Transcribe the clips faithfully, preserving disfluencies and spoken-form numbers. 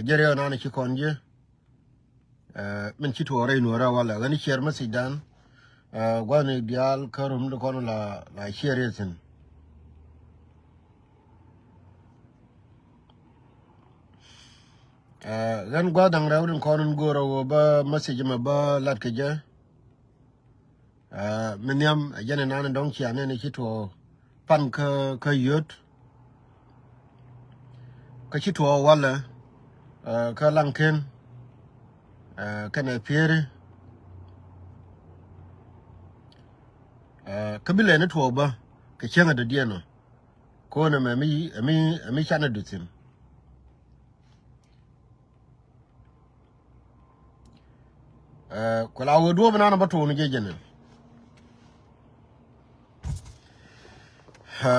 Jɛ riɛw nan ci kɔn ji̱. Ɛ, min ci tuɔɔk rɛy nuɔrɛ walɛ ɣän ciɛɛr message dan. Ɛ, gua̱ni diaal kä rum di kɔn la, la ciɛɛr yɛ thi̱n. Ɛ, ɣän gua̱a̱th da̱ŋ rɛw din kɔn in go̱o̱rä wä bä message mɛ bä lat kɛ jɛ. Ɛ, mi nhiam ɛ jɛn inan dɔ̱ŋ cia nɛn ci tuɔɔk pan kä, kä yöt. Kä ci tuɔɔk walɛ, ɛ, kä Laŋken, ɛ, kɛnɛ Pieri. Ɛ, kä bi lɛni tuɔɔk bä kɛ cäŋ ɛ dɔ̱diɛn ɔ. Ko̱n ɛmɛ mi, ɛmi, ɛmi canɛ duth thi̱n. Ɛ, ku la wee duɔ̱ɔ̱p inan bä tuɔɔk ni jɛ jɛn ɛn. Ɛ,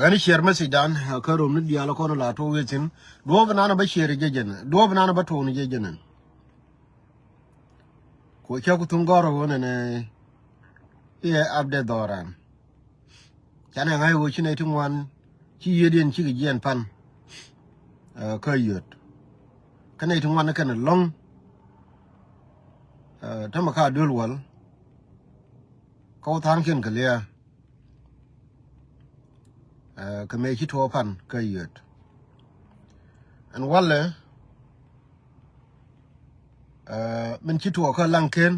ɣän ciɛɛr message dan, ɛ, kä rom ni diaal kɔn la tuɔɔk wee thi̱n. Duɔ̱ɔ̱p inan bä ciɛɛr jɛ jɛn ɛn. Duɔ̱ɔ̱p inan bä tuɔɔk ni jɛ jɛn ɛn. Ku cä ku thuŋ gɔ̱r ɣöö nɛnɛ i̱ ɛ update dhɔran. Canɛ ŋa̱c ɣöö ci nɛy ti ŋuan ci yiëëdiɛn cikɛ jiɛɛn pan, ɛ, kä yöt. Kä nɛy ti ŋuan kɛn lɔ̱ŋ, ɛ, tämɛ ka duel wäl. Kä wä tha̱a̱ŋkiɛn kɛ lia̱a̱, ɛ, kɛ mëë ci tuɔɔk pan kä yöt. Ɛn walɛ, ɛ, min ci tuɔɔk kä Laŋken.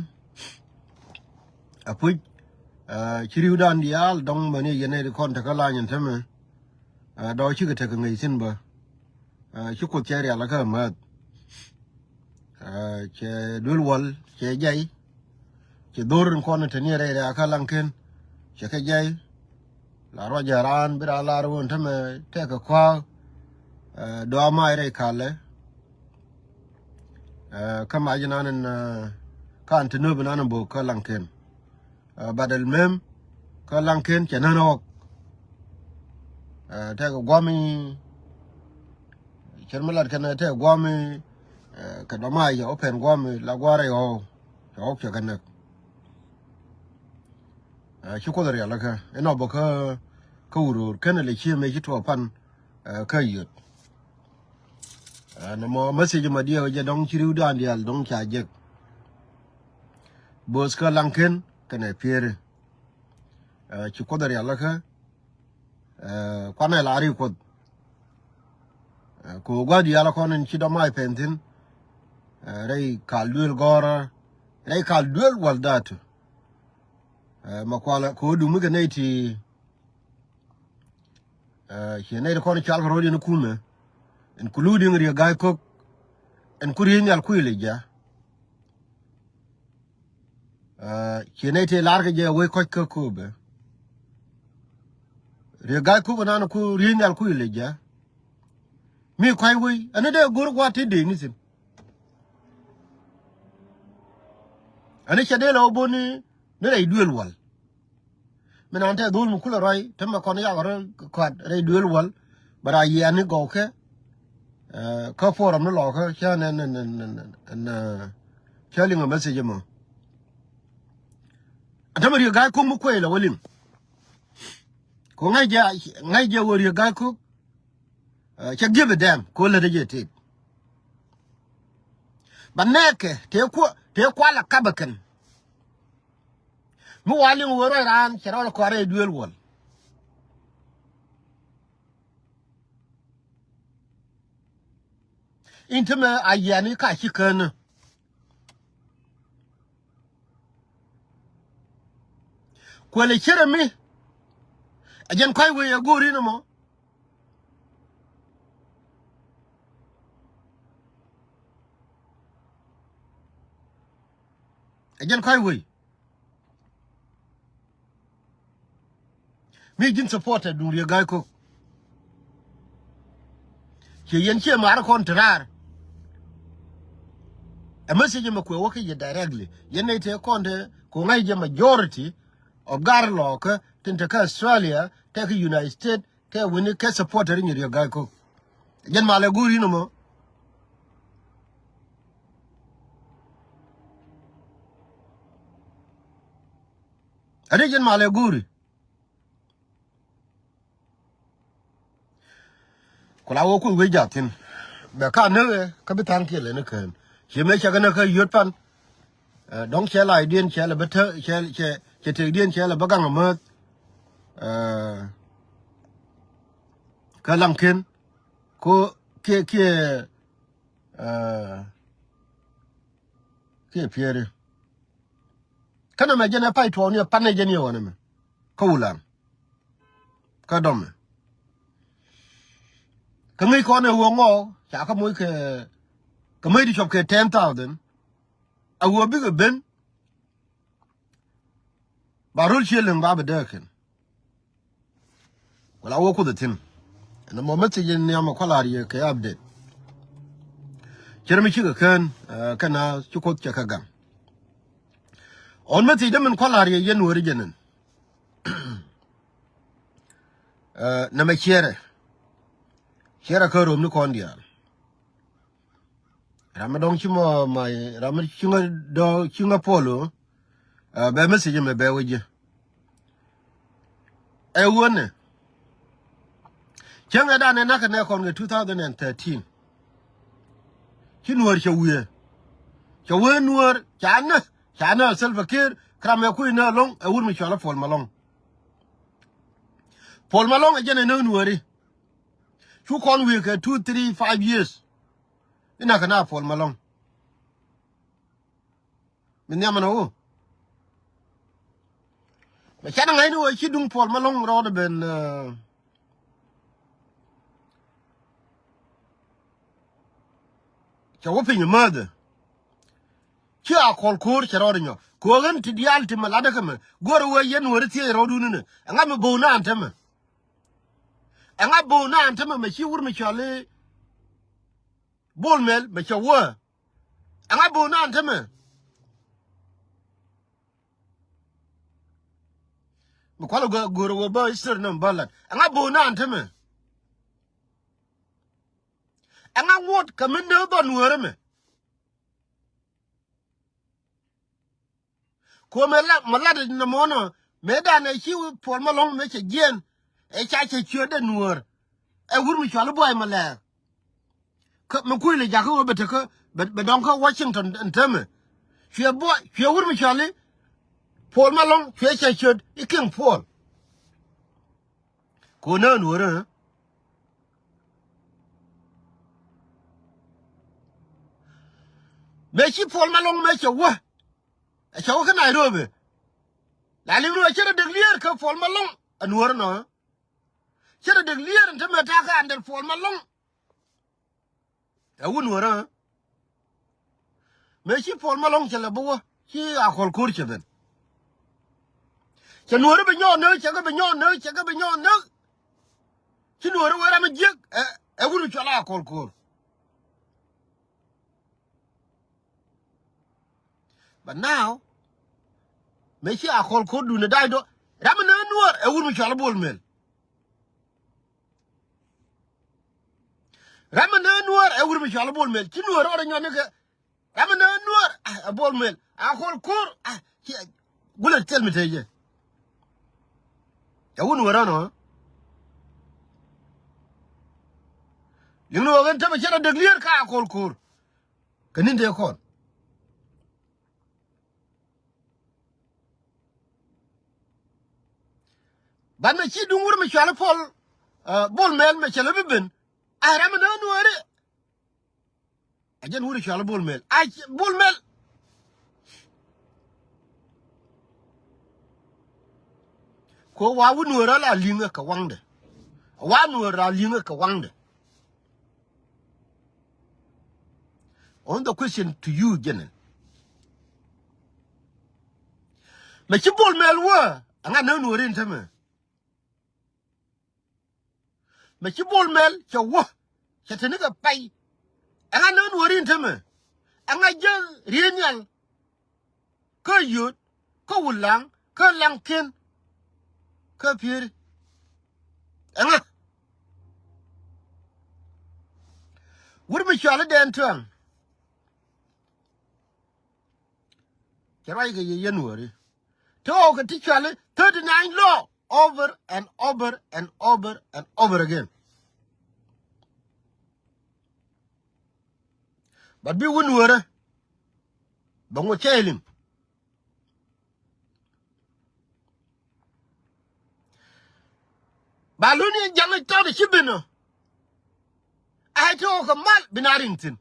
Apuc, ɛ, ci ri̱wdan diaal dɔ̱ŋ mäni yɛn nɛy ti kɔn tekä lany ɛn tämɛ. Ɛ, dɔ̱ŋ cikɛ tekɛ ŋäc thi̱n bä. Ɛ, ci Kuoth cɛ rial kä mäth. Ɛ, cɛ duel wäl, cɛ jay. Cɛ dhor in kɔn te ni rɛy rɛy akä Laŋken. Cɛ kɛ jay. La ruac jɛ raan bi raan lar wun tämɛ tɛkɛ kɔaak. Ɛ, dɔ̱ŋ mac rɛy kalɛ. Ɛ, kä mac inan in, ɛ, kan te nööp inan in bo̱o̱k kä Laŋken. Ɛ, badal mem kä Laŋken cɛ nän ɣɔk. Ɛ, tɛkɛ guami cɛn mi lat kɛn tɛkɛ guami, ɛ, kɛ dɔ̱ŋ mac cɛ wä pɛn guami la gua̱a̱r rɛy ɣɔw. Cɛ ɣɔk cɛ kɛ näk. Ɛ, ci Kuoth rial kä inɔ bä kä, kä wurur kɛn lɛ ci mëë ci tuɔɔk pan, ɛ, kä yöt. Ɛ, nɔmɔ message ma diɛw jɛ dɔ̱ŋ ci ri̱wdan diaal dɔ̱ŋ ca jek. Bo̱o̱th kä Laŋken kɛnɛ Pieri. Ɛ, ci Kuoth rial kä, ɛ, kuanɛ la ri Kuoth. Ɛ, ku gua̱a̱th diaal kɔn in ci dɔ̱ŋ mac pɛn thi̱n. Ɛ, rɛy kal duel gɔ̱rä, rɛy kal duel wäl da̱a̱t. Ɛ, ma kualɛ ku dumi kɛ nɛy ti, ɛ, ciɛ nɛy ti kɔn cual kɛ ro̱diɛn kumɛ, including Riek Ga̱a̱c Kok, ɛn ku Riek Nhial Kuilɛ jɛ. Ɛ, ciɛ nɛy ti lar kɛ jɛ wec kɔc kä Köpɛ. Riek Ga̱a̱c Kok inan ku Riek Nhial Kuilɛ jɛ. Mi kua̱c wec ɛn dee go̱r gua̱a̱th ti dee ni thi̱n. Ɛn cɛ dee la wä bo̱ni ni rɛy duel wäl. Min an tɛ dhol mi kulɛ ruac te mɛ kɔn yak rɔ kuat rɛy duel wäl. Bɛ ra yiɛn ni gɔw kɛ, ɛ, kä forum ni lɔkä cä nɛ nɛ nɛ nɛ nɛ cä liŋ a message mɔ. An te mɛ Riek Ga̱a̱c Kok mi kuɛy la wä liŋ. Ku ŋa̱c jɛ, ŋa̱c jɛ wä Riek Ga̱a̱c Kok. Ɛ, cɛ give a damn ko lät jɛ tet. Ba nɛɛkɛ tëë kuɔ, tëë kual a kap a kɛn. Mi wa liŋ wä ruac raan cɛ rɔl kɔarɛ duel wäl. In te mɛ a yiani ka ci känä. Kuɛlɛ cierɛ mi. A jɛn kɔc wei a go̱o̱r in ɛmɔ. A jɛn kɔc wei. Mi ji̱n supporter duŋ Riek Ga̱a̱c Kok. Ciɛ yɛn ciɛ mar kɔn te raar. A message mɛ kuɛ wä kä yɛ directly. Yɛn nɛy te kɔn te ku ŋa̱c jɛ majority of gar lɔɔkä tin te kä Australia, te kä United States, te wini kɛ supporter ni Riek Ga̱a̱c Kok. Jɛn malɛ go̱o̱ri ni mɔ. Ade jɛn malɛ go̱o̱ri. Ku la wä kuoth wec jath thi̱n. Bɛ ka näk ɛ kä bi tha̱a̱ŋ kiɛ lɛ ni kään. Ciɛ mëë cɛ kɛ näk kä yöt pan. Ɛ, dɔ̱ŋ cɛ lacdiɛn cɛ lɛ bä te cɛ cɛ cɛ tëkdiɛn cɛ lɛ bä gaŋ amäth. Ɛ, kä laŋ ken ko kiɛ kiɛ ɛ, kiɛ piɛri. Kä nɛmɛ jɛn ɛ pay tuɔɔk ni ɛ pan ɛ jɛn yɛ wä nɛmɛ kä Wulaŋ. Kä dɔmɛ kä ŋäc kɔn ɛ ɣöö ŋɔ ca kä moc kɛ kɛ mäc ti cuɔp kɛ ten thousand. A ɣöö bikɛ ben ba rol cië liŋ ba bɛ dee kɛn. Ku la wä kuoth ɛ thi̱n ɛn ɛmɔ message in nhiam ɛ kua̱r la̱r yɛ kɛ update. Cɛ rɛ mi cikɛ kään ɛ kɛn a ci kuoth cɛ kɛ gaŋ. Ɣɔn message dee min kua̱r la̱r yɛ yɛn wääri jɛn ɛn. Ɛ, nɛmɛ ciɛrɛ. Ciɛrɛ kä röm ni kɔn diaal. Ram mi dɔ̱ŋ ci mɔ ma ram mi ci ŋä dɔ̱ ci ŋä polo. Ɛ, bɛ message mɛ bɛ wä ji̱. Ɛ wänɛ. Cäŋɛ danɛ nakä nɛ kɔn kɛ two thousand and thirteen. Ci nuäär cɛ wiee. Cɛ wee nuäär ca nä ca nä Salva Kiir kɛ ram ɛ kui̱ nä loŋ ɛ wur mi cɔal ɛ Paul Malong. Paul Malong ɛ jɛn ɛ nä nuääri. Cu kɔn wiee kɛ two, three, five years. Inakɛ na Paul Malong. Mi nhiam ɛn ɣöö mɛ canɛ ŋa̱cni ɣöö ci duŋ Paul Malong rɔɔdɛ ben, ɛ, cɛ wä piny mäthɛ. Ci Akol Koor cɛ rɔɔdɛ nyɔk kɛ ɣöö ɣän ti diaal ti mɛ latdä kä mɛ go̱rɛ ɣöö yɛn wääri thiec rɔɔdun inɛ. Ɛŋa mi bo̱o̱k naan tämɛ? Ɛŋa bo̱o̱k naan tämɛ mɛ ci wur mi cɔal i̱ Bol Mel bɛ cɛ wä. Ɛŋa bo̱o̱k naan tämɛ? Mi kualɛ gö-, go̱o̱rä wä bä history nɔm bä lat. Ɛŋa bo̱o̱k naan tämɛ? Ɛŋa ŋuɔ̱t kɛ mi nääk dhɔn wääri mɛ? Kuɔmɛ la mɛ lat nɛ mɔnɔ mëë danɛ ci Paul Malong mëë cɛ jiɛn. Ɛ ca cɛ ciötdɛ nuäär. Ɛ wur mi cɔal i̱ Buay Malɛɛr. Kä mi kui̱ lɛ jakä ɣöö bɛ tekä bɛ, bɛ dɔ̱ŋ kä Washington ɛn täämɛ. Cuɛ Buay, cuɛ wur mi cɔal i̱ Paul Malong, cuɛ cɛ ciöt i̱ King Paul. Kɛ ɣöö nään wärä. Mëë ci Paul Malong mëë cɛ wä. Ɛ cɛ wä kä Nairobi. La liŋ ni ɣöö cɛ rɔ dek lier kä Paul Malong. Ɛn wärä nɔ. Cɛ rɔ dek lier ɛn te mɛ ta̱a̱ kä under Paul Malong. Ɛ wun wärä. Mëë ci Paul Malong cɛ lɛ bä wä ci Akol Koor cɛ ben. Cɛ nuäärä bi nyɔɔk näk, cɛ kɛ bi nyɔɔk näk, cɛ kɛ bi nyɔɔk näk. Ci nuäärä wee ram mi jiäk ɛ, ɛ wut mi cɔal Akol Koor. But now mëë ci Akol Koor duundɛ da̱a̱c dɔ̱ ram mi näk nuäär ɛ wut mi cɔal Bol Mel. Ram mi näk nuäär ɛ wut mi cɔal Bol Mel. Ci nuäär rɔɔdɛ nyɔɔk ni kɛ ram mi näk nuäär ɛ Bol Mel. Akol Koor ɛ ci gulɛ thil mi te jɛ. Ɛ wut nuäär rɔɔdɛ nɔ. Liŋ ni ɣöö ɣän tämɛ cɛ rɔ dek lier kä Akol Koor. Kɛ ni̱n tëë kɔn. Ban mɛ ci duŋ wur mi cɔal i̱ Paul, ɛ, Bol Mel mɛ cɛ lɛ bi ben. Ɛ ram mi näk nuääri. A jɛn wur i̱ cɔal i̱ Bol Mel. A Bol Mel. Ko wa wut nuäär ala liŋä kɛ waŋdɛ. Wa nuäär ala liŋä kɛ waŋdɛ. On the question to you, General. Mɛ ci Bol Mel wä, ɛŋa näk nuääri in tämɛ? Mɛ ci Bol Mel cɛ wä, cɛ te ni kɛ pay. Ɛŋa näk nuääri in tämɛ? Ɛŋa jɛ riee nhial? Kä yöt, kä wulaŋ, kä laŋ ken, kä pieri. Ɛŋa? Wut mi cɔal i̱ Dɛn Tuaŋ. Cɛ ruac kɛ yɛ yɛn wäri. Te ɣɔw kɛ ti cɔal i̱ thirty nine law over and over and over and over again. But bi wun wërä bɛ ŋot cɛ liŋ. Ba luni jaŋ tɔt ci ben ɔ. Ai ti ɣɔk kɛ mal bi na riŋ thi̱n.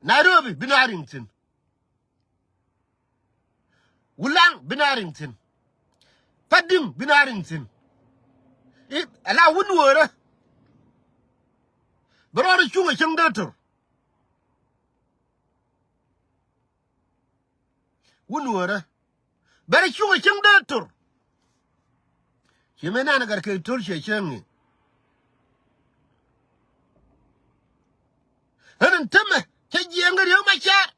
Nairobi bi na riŋ thi̱n. Wulaŋ bi na riŋ thi̱n. Padiŋ bi na riŋ thi̱n. I̱ ala wun wërä. Bɛ rɔɔd cuŋ ɛ cäŋ dee tör. Wun wërä. Bɛ rɔɔd cuŋ ɛ cäŋ dee tör. Ci mëë nan gat kɛ tör ciɛ cäŋ i̱. Ɣän in tämɛ cä jiɛɛŋ kɛ Riek Machar.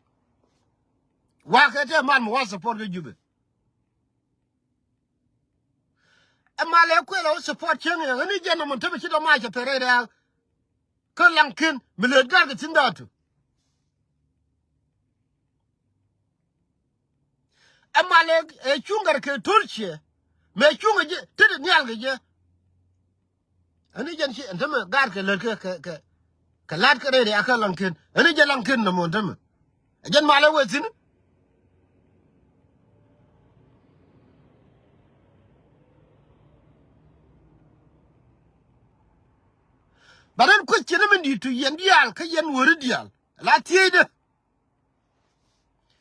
Wakɛ tɛ mal mi wa support kä Jubɛ. Ɛ mal ɛ kuɛl ɛ wä support cäŋ ɛ ɣän i̱ jɛn nɔmɔ tämɛ ci dɔ̱ mac ɛ pɛrɛ rɛ̈ɛ̈k. Kä Laŋkiɛn mi lëë gak ɛ thi̱n dhaatu. Ɛ mal ɛ cuŋ gat kɛ to̱l ciɛ. Mëë cuŋ ɛ jɛ tetdɛ nhial kɛ jɛ. Ani jɛn ci ɛn tämɛ gaat kɛ lät kɛ kɛ kɛ kɛ la̱t kɛ rɛy riakä Laŋkiɛn. Ani jɛ Laŋkiɛn nɔmɔ ɛn tämɛ. Ɛ jɛn malɛ wee thi̱n. Ba ren kuec ciɛn min di̱i̱t tu yɛn diaal kä yɛn wääri diaal. La thiecdä.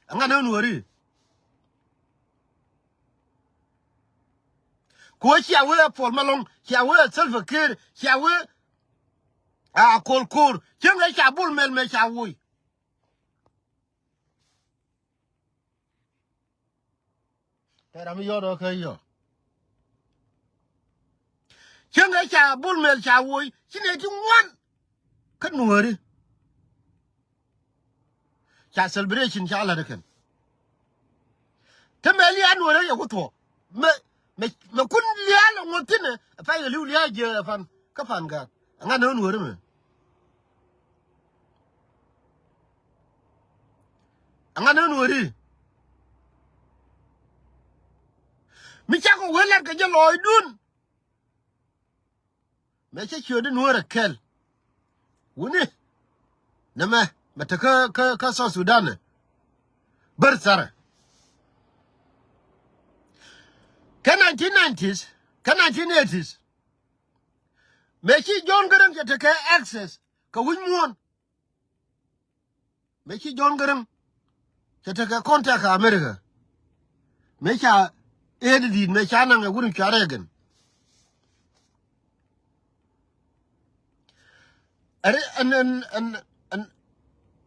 Ɛŋa ni wääri. Ku wee cia wee Paul Malong, cia wee Salva Kiir, cia wee a Kol Koor. Cieŋ ɛ ca Bol Mel mɛ ca woi. Tɛ ram yɔt ɔ kɛ yɔ. Cieŋ ɛ ca Bol Mel ca woi. Ci nɛ ti ŋuan. Kä nuääri. Ca celebration ca la̱t kɛn. Te mɛ lia̱a̱ nuɔ̱ɔ̱rä yɛ ku thuɔ̱k. Mɛ, mɛ, mɛ kun lia̱a̱ lɛ ŋuɔ̱t thi̱n ɛ pay kɛ li̱w lia̱a̱ jiääk ɛ pan kä pan gaat. Ɛŋa nä nuɔ̱ɔ̱rä mɛ. Ɛŋa nä nuɔ̱ɔ̱ri. Mi cakɔ wee lat kɛ jɛ lɔɔcdun. Mɛ cä ciötdi nuäärä kɛl. Wuni. Nɛmɛ mɛ te kä, kä, kä South Sudan. Bär tharɛ. Kä nineteen nineties, kä nineteen eighties. Mɛ ci John Garang cɛ te kɛ access kɛ wi̱c muɔ̱ɔ̱n. Mëë ci John Garang cɛ tekɛ contact kä America. Mëë ca aid di̱i̱t mëë ca naŋ ɛ wut in cua Reagan. Ɛn, ɛn,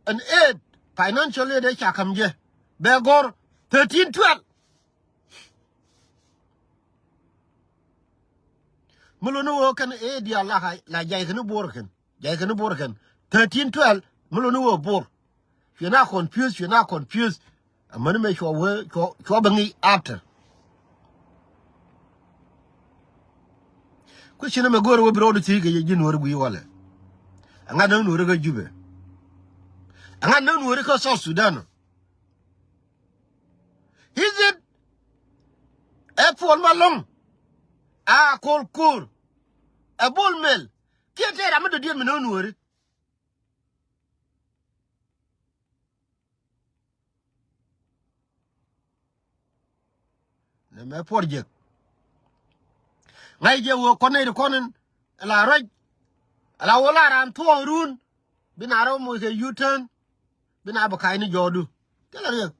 ɛn aid, financial aid ɛ ca ka̱m jɛ. Bɛ gɔ̱r thirteen twelve. Mi luni wä kɛn aid diaal la, la jay kɛn i̱ Bor kɛn. Jay kɛn i̱ Bor kɛn. Thirteen twelve, mi luni wä Bor. Cuɛ na confuse, cuɛ na confuse. Amäni mëë cua wee, cua, cua bɛ ŋi̱i̱c after. Ku ci ni mɛ go̱o̱r wä bi rɔɔdu thiec kɛ ji̱ nuɔ̱ɔ̱ri gui̱i̱ walɛ. Aŋa näk nuɔ̱ɔ̱ri kä Jubɛ. Aŋa näk nuɔ̱ɔ̱ri kä South Sudan. Is it ɛ Paul Malong? A Kol Koor? Ɛ Bol Mel? Kiɛ tëë ram mi dɔ̱diɛn mi no̱o̱ŋ nuɔ̱ɔ̱ri. Nɛ mɛ puɔr jek. Ŋa̱c jɛ wee kɔn nɛy ti kɔn in la ruac. Ala wä la raan thuɔɔk run. Bi na rɔ moc kɛ U-turn. Bi na bi ka̱c ni jɔɔdu. Thilɛ riɛk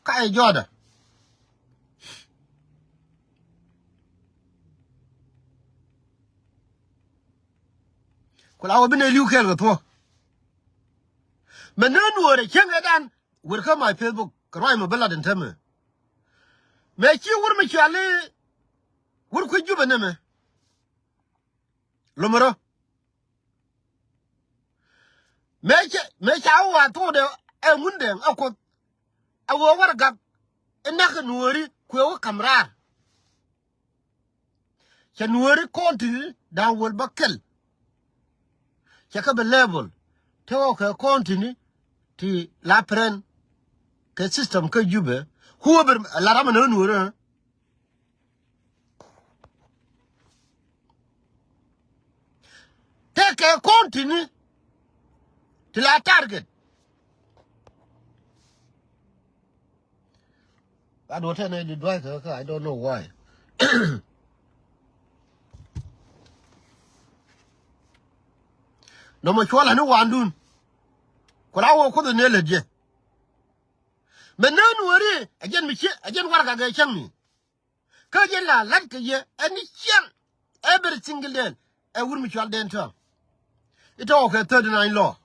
ka̱c jɔɔdä. Ku la wä bi nɛ li̱w kɛɛl kɛ thuɔ̱k. Mɛ nään wöörɛ cieŋ ɛ dan wër kä my Facebook kɛ ruac mɛ bi lat in tämɛ. Mɛ ci wur mi cuali wur kui̱ Jubɛ nɛmɛ. Lomɛ rɔ. Mëë ca, mëë ca wä wa thokdɛ ɛ Ŋundɛŋ ɛ Kuoth. Ɛ wä warɛgak ɛ näk ɛ nuɔɔri kuɛ wä ka̱m raar. Cɛ nuɔɔri kɔn ti̱ni da̱a̱ŋ wäl bä kɛl. Cɛ kɛ bɛ level te wä kɛ kɔn ti̱ni ti la pɛrɛn kɛ system kä Jubɛ. Whoever la ram ɛ nuɔɔri. Tëëkɛ kɔn ti̱ni ti la target. Advertise ni di duay kä kä, I don't know why. Nɔmɔ cuɔl ani wandun. Ku la wä Kuoth ni lät yɛ. Mɛ nään weri, a jɛn mi ciɛ, a jɛn warɛga gɛ cäŋ ni. Kä jɛn la lat kɛ yɛ ɛn ni ciɛŋ. Every single day. Ɛ wur mi cual den tɔ̱. Itɔ kɛ thirty nine law.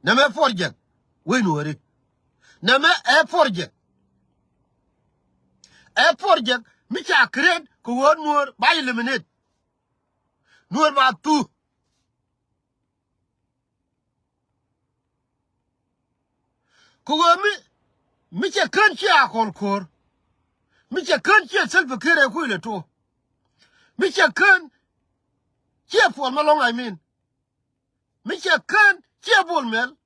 Nɛmɛ project. Wec nuɔri. Nɛmɛ ɛ project. Ɛ project mi ca create kɛ ɣöö nuɔr ba eliminate. Nuɔr ba thu. Kɛ ɣöö mi, mi cɛ kän ciɛ Akɔl Ko̱r. Mi cɛ kän ciɛ Salva Kiir ɛ kui̱ lɛ tuɔ. Mi cɛ kän ciɛ Puɔl Malɔŋ, I mean. Mi cɛ kän ciɛ Bol Mɛl.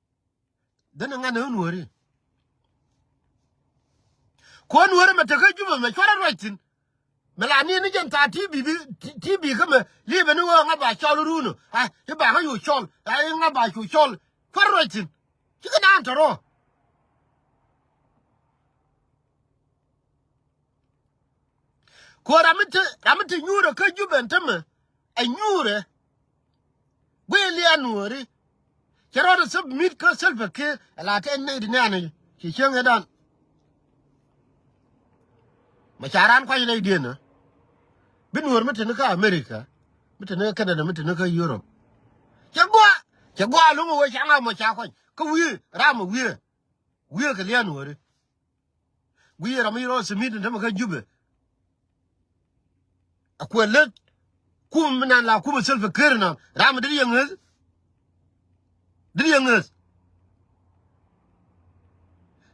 Dhän ɛ ŋa̱n ɛ nuɔ̱ɔ̱ri. Kuɔn weri mɛ tekä Jubɛ mɛ cuarɛ ruac thi̱n. Mɛ la ni ni jɛn thaa T B bi, T-, T B kä mɛ li̱i̱pɛ ni ɣöö ŋa ba cɔl run ɔ. Ai, i̱ ba ŋa cu cɔl. Ai, i̱ ŋa ba cu cɔl. Cuarɛ ruac thi̱n. Cikɛ naan tɔ̱rɔ. Kuɔn ram mi te, ram mi te nyuurɛ kä Jubɛ ɛn tämɛ. Ɛ nyuurɛ. Guiy lian nuɔri. Cɛ rɔɔdɛ submit kä Salva Kiir ɛ la tɛn nɛy di nɛɛni ci cieŋ ɛ dan. Mɛ ca raan kuac nɛy diɛn ɛ. Bi nuɔr mi teni kä America, mi teni kä Canada, mi teni kä Europe. Cɛ gua, cɛ gua luŋ ɛ wee ca ŋa mɔ ca kuac. Kä wiee, ram ɛ wiee. Wiee kɛ lian nuɔri. Guiy ram mi rɔ submit in tämɛ kä Jubɛ. A kuɛ lät kum mi nan la kum Salva Kiir nan. Ram dit yɛ ŋäth. Dit yɛ ŋäth.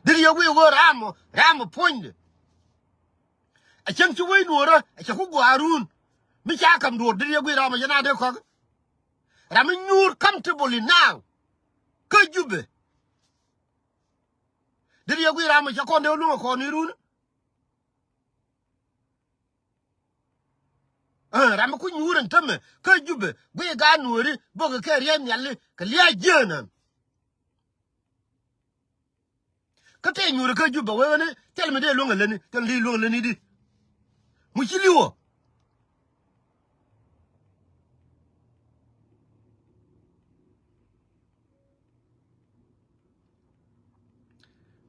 Dit yɛ wi̱i̱ wä ram, ram puɔ̱nydɛ. A cäŋ ci wec nuɔrä a cɛ ku gua̱a̱r run. Mi ca kam duɔ̱ɔ̱r dit yɛ wi̱i̱ ram a yɛn a dee kɔk. Ram mi nyuur comfortably now. Kä Jubɛ. Dit yɛ guiy ram mi cɛ kɔn dee luŋ a kɔn ni run. Ram mi ku nyuur ɛn tämɛ kä Jubɛ guiy gaat nuɔri bok kɛ riɛn nhiali kɛ lia̱a̱ jiäänän. Kä tëë nyuur kä Jubɛ wee ɣän thil mi dee luŋ a lätni, thil mi dee luŋ a lätni di. Mi ci li̱wä.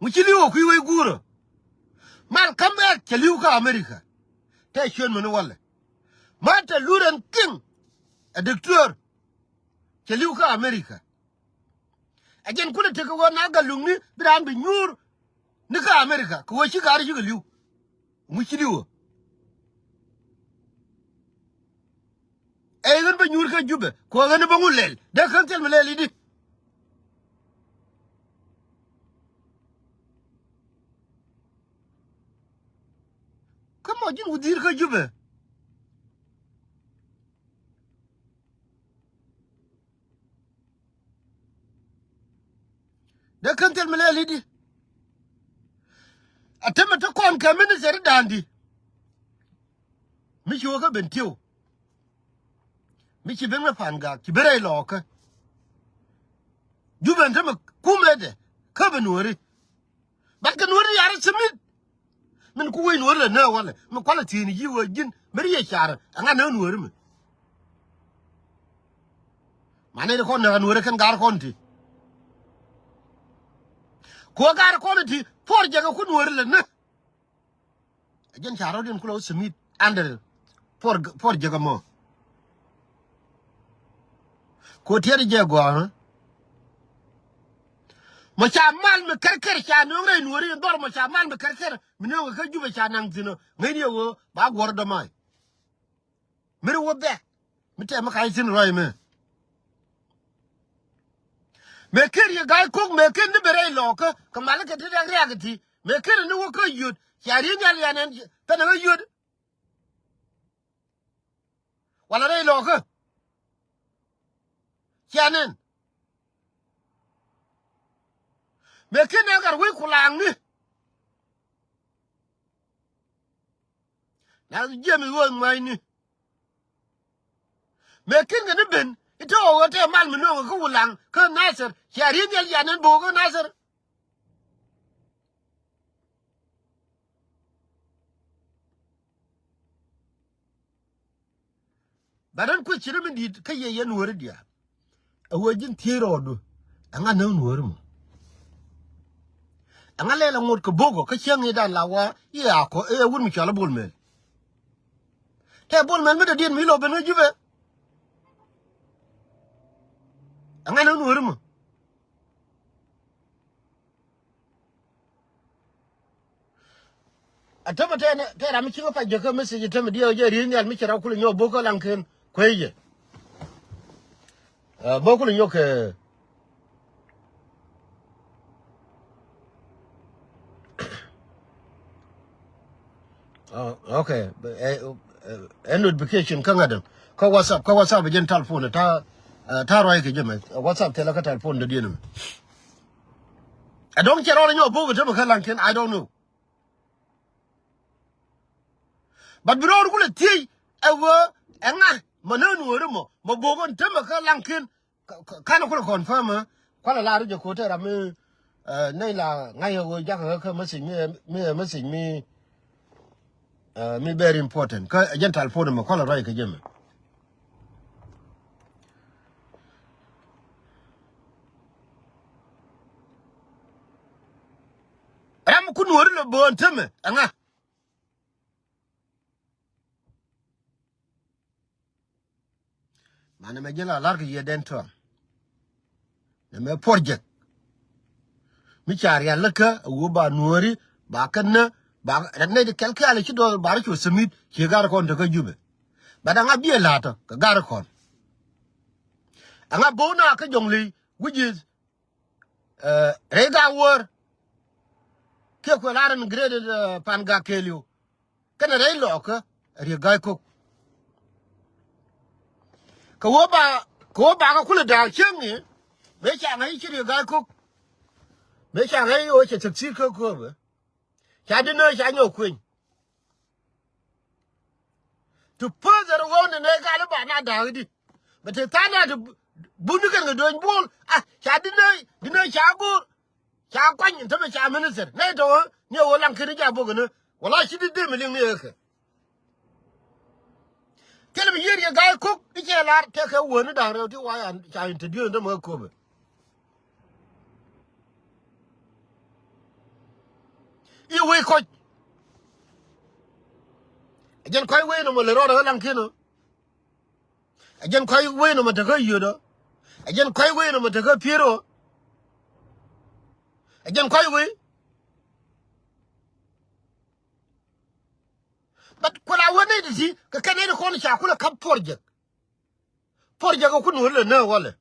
Mi ci li̱w ɛ kui̱ wec guurä. Malcolm X cɛ li̱w kä America. Tɛ ciöt mini walɛ. Martin Luther King ɛ diktuɔr cɛ li̱w kä America. Ɛ jɛn kulɛ tekɛ ɣöö na gat luŋni bi raan bi nyuur ni kä America kɛ ɣöö ci gat cikɛ li̱w. Ŋu ci li̱w ɛ. Ɛ ɣän bä nyuur kä Jubɛ kɛ ɣän bä ŋu lɛl dee kän thil mi lɛl i̱di. Kä mɔ ji̱n wä dhi̱i̱r kä Jubɛ. Dee kän thil mi lɛl i̱di. A tämɛ te kɔn kɛ minister da̱a̱n di. Mi ci wä kä Bentiu. Mi ci ben ŋä Pan Gak ci ben rɛy lɔɔkä. Jubɛ ɛn tämɛ kumɛdɛ kä ben nuɔri. Bat kɛ nuɔri yarä cämit. Min ku wec nuɔri lɛ nä walɛ mi kualɛ thieni ji̱ wä ji̱n mi ri yɛ carä ɛŋa nä nuɔri mi. Manɛ ri kɔn nä nuɔri kɛn gar kɔn ti. Kuɔ gar kɔn ti puɔr jɛ kɛ ku nuɔri lɛ nä. Ɛ jɛn ca rɔ̱diɛn kulɛ wä cämit andɛ puɔr, puɔr jɛ kɛ mɔ. Ko tiɛt jɛ gɔaa. Mɔ ca mal mi kɛrkɛr ca nööŋ rɛy nuɔri in dhɔr mɔ ca mal mi kɛrkɛr mi nööŋ kä Jubɛ ca naŋ thi̱n ɔ ŋäcni ɛ ɣöö ba guɔ̱r dɔmay. Mi ri wä dhɛk mi tɛm mi ka̱c thi̱n ruac mɛ. Mëë ken yɛ ga̱a̱c ko̱k mëë ken ni ben rɛy lɔɔkä kɛ mal kɛ ti dɛk riak iti mëë ken ni wä kä yöt. Cia ri̱n nhial yan ɛn pɛn ɛ ɣä yöt. Wala rɛy lɔɔkä. Cia nɛn. Mëë ken ɛ gat wec ku laakni. Na jiɛm i̱ ɣööth mua̱cni. Mëë ken kɛ ni ben i̱ te ɣɔw ɣä te mal mi nööŋ kä Wulaŋ kä Nathir cia ri̱n nhial cia nɛn bo̱o̱k kä Nathir. But ɛn kuec ci ri mi di̱i̱t kä yɛ yɛn wääri diaal. Ɛ wee ji̱n thieec rɔɔdu. Ɛŋa näk nuääri mɔ? Ɛŋa lɛl ɛ ŋot kɛ bo̱kɔ kä cäŋ i̱ dan la wa i̱ a kɔ i̱ ɛ wut mi cɔal i̱ Bol Mel. Tɛ Bol Mel mi dɔ̱diɛn mi lɔ ben kä Jubɛ. Ɛŋa näk nuääri mɔ? A tämɛ tɛn tɛn ram mi ci ŋä pa jäkä message tämɛ diɛ jɛ ri̱i̱n nhial mi ci rɔ kulɛ nyɔk bo̱k kä laŋken kuey jɛ. Ɛ bo̱k kulɛ nyɔk kɛ. Oh, okay. Ɛ ɛ ɛ notification kä ŋa̱t däŋ kä WhatsApp kä WhatsApp jɛn telephone ta ta ruac kɛ jɛ mɛ WhatsApp thilɛ kä telephone dee diɛn mɛ. Ɛ dɔ̱ŋ cɛ rɔɔdɛ nyɔk bo̱k ɛ tämɛ kä laŋken, I don't know. But bi rɔɔd kulɛ thiec ɛ ɣöö ɛŋa mɔ näk nuääri mɔ mɔ bo̱k ɛn tämɛ kä laŋken. Ka- ka- Kanɛ kulɛ confirm ɛ kualɛ la ri jɛ ko̱tɛ ram mi nɛy la ŋa̱c ɛ ɣöö jakä ɣä kä message mi mi message mi mi very important kä ɛ jɛn telephone mɛ kualɛ ruac kɛ jɛ mɛ. Ram kun weri lɛ bo̱o̱n temɛ ɛŋa? Manɛ mɛ jɛ la lar kɛ yɛ dɛn tɔ̱. Nɛ mɛ project mi ca rial lä kä a wä ba nuɔri ba kä nä ba rat nɛ di kɛl kɛl ci dɔɔr ba rɛ cu sumit ci gar kɔn te kä Jubɛ. Ba daŋ a biɛ la̱a̱tɔ kɛ gar kɔn. Ɛŋa bo̱o̱n a kä jɔŋ ley which is rɛy Gawäär kiɛ kuɛ lar in graded pan Gakeliw. Kɛnɛ rɛy Lɔɔkä Riek Gai Kok. Kɛ wä ba kɛ wä ba kɛ kulɛ da̱a̱k cieŋ i̱ mëë ca ŋäc ci Riek Gai Kok. Mëë ca ŋäc i̱ ɣöö cɛ thek thi̱i̱r kä kööbä. Ca di nööc ca nyɔk kueny. Ti pöth ɛ rɛ ɣöö ni nɛy gal i̱ ba na da̱a̱k i̱di. Bɛ te tha̱a̱ŋ na ti buni kɛn kɛ do̱ny buɔl a ca di nɛy di nɛy ca go̱o̱r. Ca kuany in tämɛ ca minister nɛy tɔ̱ ɣöö ni ɛ ɣöö laŋ keni ca bok keni. Wala ci di dee mi liŋ ni ɛ kɛ. Thilɛ bi yiër yɛ Gai Kok i̱ cɛ lar tɛkɛ wääni da̱ŋ rɛw ti wa ca introduce in tämɛ kä kööbä. I̱ wec kɔc. Ɛ jɛn kɔc wec nɔmɔ lɛ rɔɔdɛ ɣä laŋ kiɛn ɔ. Ɛ jɛn kɔc wec nɔmɔ tekä yio̱t ɔ. Ɛ jɛn kɔc wec nɔmɔ tekä pier ɔ. Ɛ jɛn kɔc wec. But kuɛ la wä nɛy ti ti kɛ kɛn nɛy ti kɔn ca kulɛ käp project. Project ɛ kun wä lɛ nä walɛ.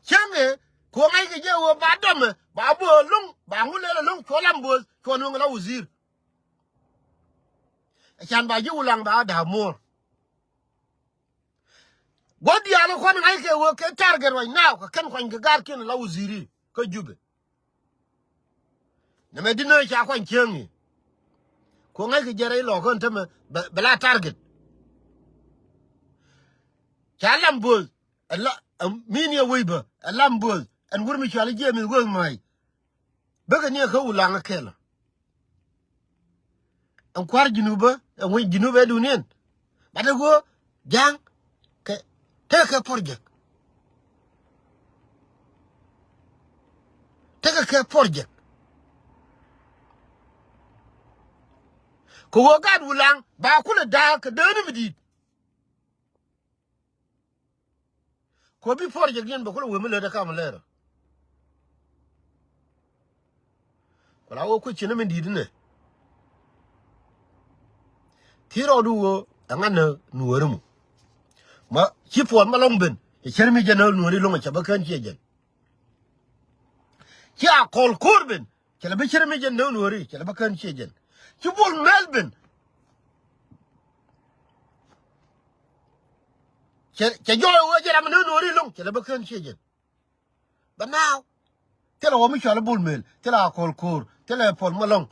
Cäŋ ɛ kuɔ ŋa̱ckɛ jɛ wä ba dɔmɛ ba bä lo̱ŋ ba ŋu lɛl ɛ lo̱ŋ cuɔ lam bo̱o̱th cuɔ nuŋ la wazir. Ɛ can ba ji̱ Wulaŋ ba da̱a̱p muɔ̱ɔ̱r. Gua̱th diaal ɛ kuan ŋa̱ckɛ wä kɛ target right now kɛ kɛn kuany kɛ gaatkiɛn la waziri kä Jubɛ. Nɛmɛ di nööc ca kuany cieŋ i̱ kuɔ ŋäckɛ jɛ rɛy Lɔɔkä ɛn tämɛ bɛ la target. Ca lam bo̱o̱th ɛ la min yɛ wec bä ɛ lam bo̱o̱th ɛn wur mi cuali jiɛ mi wek ma̱a̱c. Bäkɛ ni ɛ kä Wulaŋ ɛ kɛl ɔ. Ɛn kua̱r Junubä ɛn wec Junubä ɛ duniɛn. Bat ɛ ɣöö ja̱a̱ŋ kɛ tekɛ kɛ project. Tekɛ kɛ project. Kɛ ɣöö gaat Wulaŋ ba kulɛ da̱a̱k kɛ dääni mi di̱i̱t. Kɔ bi project diɛn bɛ kulɛ wee mi lät ɛ kam lɛr. Kɔ la wee kuec cin mi di̱i̱t inɛ. Thiec rɔɔdu wee ɛŋa nä nuɔɔri mu. Ma ci puɔn ma lɔŋ ben cɛ cär mi jɛn nä nuɔɔri loŋ cɛ bä kään ciɛ jɛn. Ci a kɔl ko̱r ben cɛ lɛ bi cär mi jɛn nä nuɔɔri cɛ lɛ bä kään ciɛ jɛn. Ci Bol Mel ben cɛ cɛ jɔɔy wee jɛ ram nä nuɔɔri loŋ cɛ lɛ bä kään ciɛ jɛn. But now thilɛ wä mi cɔal i̱ Bol Mel thilɛ a kɔl ko̱r thilɛ Puɔl Malɔŋ.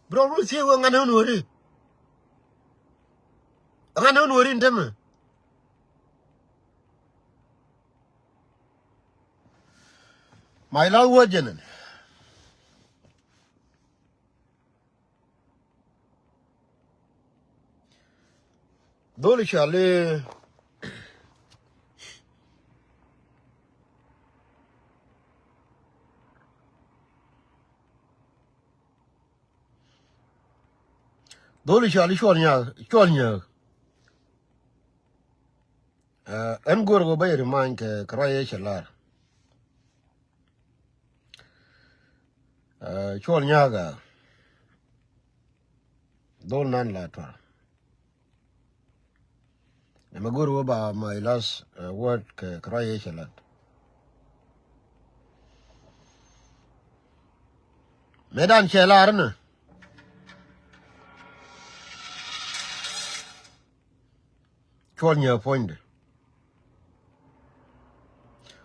Bi rɔ run thiec wee ŋa nä nuɔɔri. Ŋa nä nuɔɔri in tämɛ. My last word jɛnɛn. Dholi cɔali, dholi cɔali Cuɔl Nyak, Cuɔl Nyak. Ɛn go̱r wä bä yɛ ri many kɛ kɛ ruac yɛ cɛ lar. Cuɔl Nyak a dhol nan la tuar. Ɛmɛ go̱r wä ba my last word kɛ kɛ ruac yɛ cɛ lat. Mëë dan cɛ lar ni Cuɔl Nyak puɔ̱nydɛ.